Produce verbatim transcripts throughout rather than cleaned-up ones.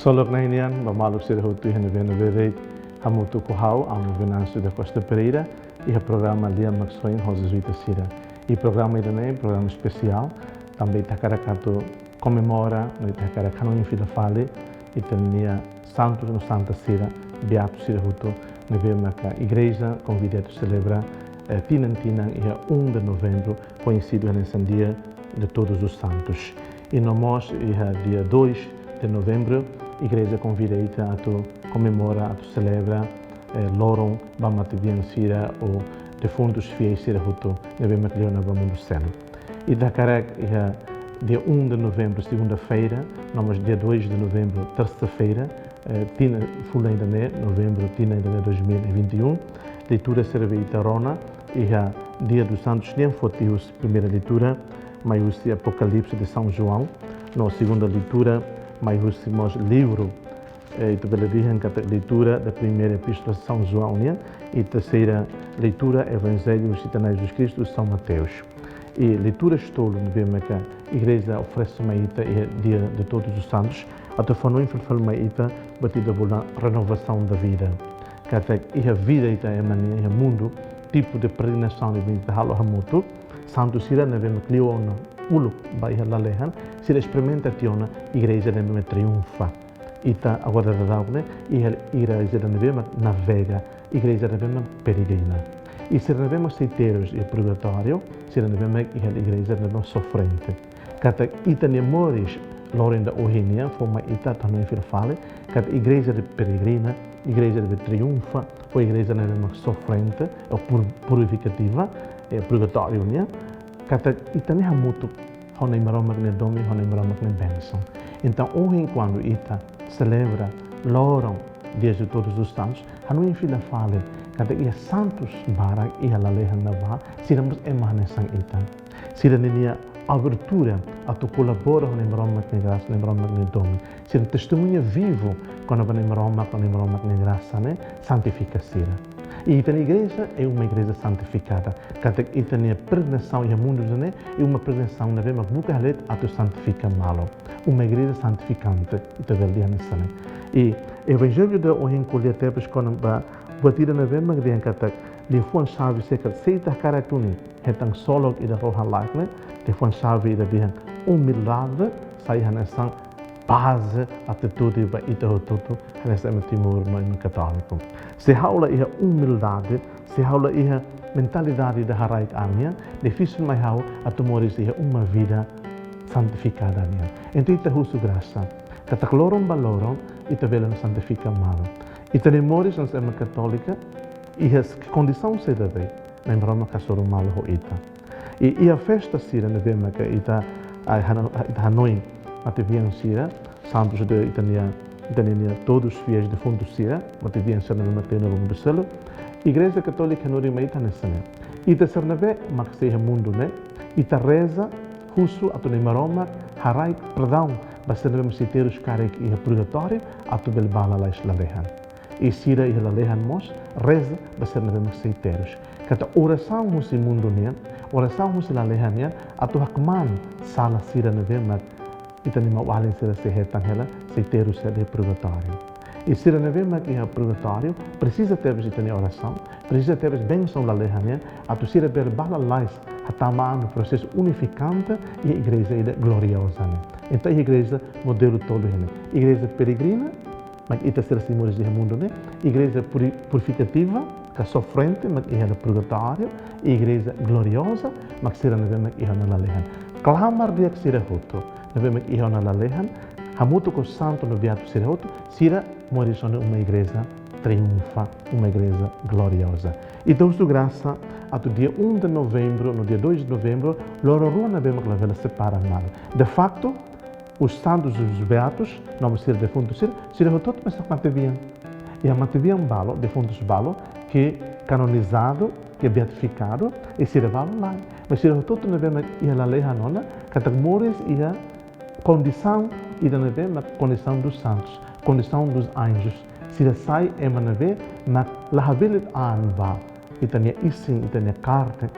Ksolok Na'i nian ba maluk sira hotu iha ne'ebé-ne'ebé de'it, hamutuk ho ha'u, Amu Venâncio da Costa Pereira, iha programa Lia Maksoin ho Jezuita sira. I programa ida-ne'e programa espesiál, tanba ita hakarak atu komemora, no ita hakarak hanoin fila fali ita-nia santus no santa sira, beatu sira hotu, ne'ebé maka Igreja konvida atu selebra, eh, tinan-tinan iha um de novembro, koñesidu hanesan Dia de Todos os Santos. I no mós iha dia dois de novembro, Igreja konvida ita atu komemora, atu selebra, eh, loron ba matebian sira ou defuntus fiéis sira hotu ne'ebé mak liu ona ba mundu seluk. Ita hakarak iha dia um de novembro, segunda-feira, no mós dia dois de novembro, terça-feira, eh, tinan, fulan ida-ne'e, novembro, tinan ida-ne'e dois mil e vinte e um, leitura sira be ita rona iha Dia dos Santos nian, foti husi primeira leitura mai husi Apocalipse de São João, no segunda leitura mai husi mós livru, eh, ita bele dehan katak leitura da primeira epístola São João nian, i terseira leitura Evanjellu husi Ita-Nia Jesus Kristu, São Mateus. I leitura tolu ne'ebé maka Igreja oferese mai ita iha Dia de Todos os Santos, atu fó hanoin fila fali mai ita buat ida bolu renovação da vida. Katak iha vida ita ema nian, iha mundu, tipu de peregrinasaun ne'ebé ita halo hamutuk, santu sira ne'ebé mak liu ona uluk ba iha lalehan, sira esperimenta tiha ona Igreja ne'ebé mak triunfa. Ita agora daudaun ne'e iha Igreja ne'ebé mak navega, Igreja ne'ebé mak peregrina. I sira ne'ebé mak sei terus iha purgatóriu, sira ne'ebé mak iha Igreja ne'ebé mak sofrente. Katak ita-nia moris loron ida ohin nian fó mai ita atu hanoin fila fali katak Igreja ne'ebé peregrina, Igreja ne'ebé triunfa, ou Igreja ne'ebé mak sofrente, ou pur-, purifikativa, eh, purgatóriu nian, katak ita-nia hamutuk ho Na'i Maromak nia domin, ho Na'i Maromak nia bensaun. Entaun, ohin kuandu ita selebra loron Dia de Todos os Santos, hanoin fila fali katak iha santus barak iha lalehan ne'ebá, sira mós ema hanesan ita. Sira ninia abertura atu kolabora ho Na'i Maromak nia grasa, Na'i Maromak nia domin. Sira testemuña vivu kona-ba Na'i Maromak, Na'i Maromak nia grasa ne'e santifika sira. I ita-nia Igreja é uma igreja santificada. Katak ita-nia peregrinasaun iha mundu ne'e é uma peregrinasaun ne'ebé mak buka hale'et atu santifika malu. Uma igreja santificante, ita bele dehan hanesan ne'e. I Evanjellu ida ohin ko'alia tebes kona-ba buat ida ne'ebé mak dehan katak liafuan xave sira katak se ita hakarak duni hetan ksolok ida rohan-laek ne'e, liafuan xave ida dehan umildade sai hanesan baze, atitude ba ita hotu-hotu hanesan ema Timor no ema katóliku. Se ha'u la iha umildade, se ha'u la iha mentalidade ida haraik an nian, difisil mai ha'u atu moris iha uma vida santifikada nian. Entaun ita husu grasa katak loron ba loron ita bele santifika malu. Ita-nia moris hanesan ema katólika iha s-, kondisaun saida de'it, Na'i Maromak hasoru malu ho ita. I iha festa sira ne'ebé maka ita, ah, hano-, ita hanoin matebian sira, santus de ita-nia, ita-nia, nia todos fiéis defuntus sira, matebian sira ne'ebé mak liu ona ba mundu seluk. Igreja Katólika hanorin mai ita hanesan ne'e. Ita sira ne'ebé mak sei iha mundu ne'e, ita reza, husu atu Na'i Maromak haraik perdaun ba sira ne'ebé mak sei terus karik iha purgatóriu, atu bele bá lalais lalehan. I sira iha lalehan mós reza ba sira ne'ebé mak sei terus. Katak orasaun husi mundu nian, orasaun husi lalehan nian, atu hakmaan sala sira ne'ebé mak ita-nia maun-alin sira sei hetan hela, sei terus hela iha purgatóriu. I sira ne'ebé mak iha purgatóriu presiza tebes ita-nia orasaun, presiza tebes bensaun lalehan nian, atu sira bele bá lalais hatama an no prosesu unifikante iha igreja ida glorioza ne'e. Entaun iha igreja modelu tolu ne'e. Igreja peregrina, mak ita sira sei moris iha mundu ne'e, igreja puri-, purifikativa, ka sofrente, mak iha ona purgatóriu, i igreja glorioza, mak sira ne'ebé mak iha ona lalehan. Klamar di'ak sira hotu ne'ebé mak iha ona lalehan, hamutuk ho santu no beatu sira hotu, sira moris ona uma igreja triunfa, uma igreja glorioza. Ita husu grasa atu dia um de novembro no dia dois de novembro, loron rua ne'ebé mak labele separa malu. De facto, os santos e os beatos, no mós sira defuntu sira, sira hotu-hotu mesak matebian. Iha matebian balu, defuntus balu, ke kanonizadu, ke beatifikadu, i sira balu lae. Mas sira hotu-hotu ne'ebé mak iha lalehan ona, katak moris iha kondisaun ida ne'ebé mak kondisaun dos santos, kondisaun dos anjos. Sira sai ema ne'ebé mak la habelit an ba ita-nia isin, ita-nia karne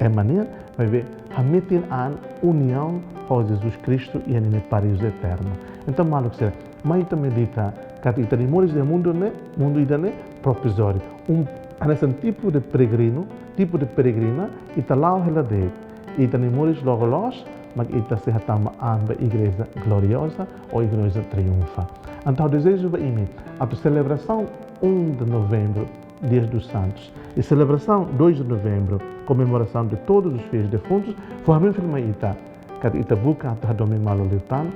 ema nian, maibé hametin an uniaun ho Jesus Kristu iha ninia paraízu eternu. Entaun, maluk sira, Mai ita medita katak ita-nia moris iha mundu ne'e, mundu ida-ne'e provizóriu. Um, hanesan tipu de peregrinu, tipu de peregrina, ita la'o hela de'it. Ita-nia moris logo loos, mak ita sei hatama an ba igreja glorioza ou igreja triunfa. Entaun dezeju ba imi, atu selebrasaun um de novembro, Dia dos Santos, e selebrasaun dois de novembro, comemoração de todos os fiéis defuntos, fó hanoin fila mai ita katak ita buka atu hadomi malu liután,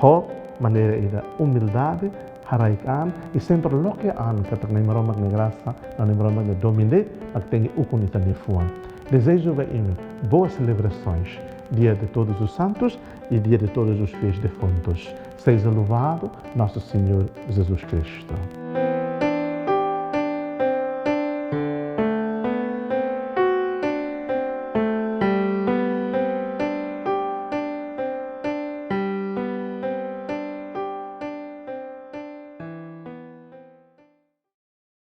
ho maneira ida umildade, haraik an, i sempre loke an katak Nai Maromak nia grasa, Nai Maromak nia domin de'it mak tenke ukun ita-nia fuan. Dezeju ba imi boas celebrações, Dia de Todos os Santos e Dia de Todos os Fiéis Defuntos. Seja louvado Nosso Senhor Jesus Cristo.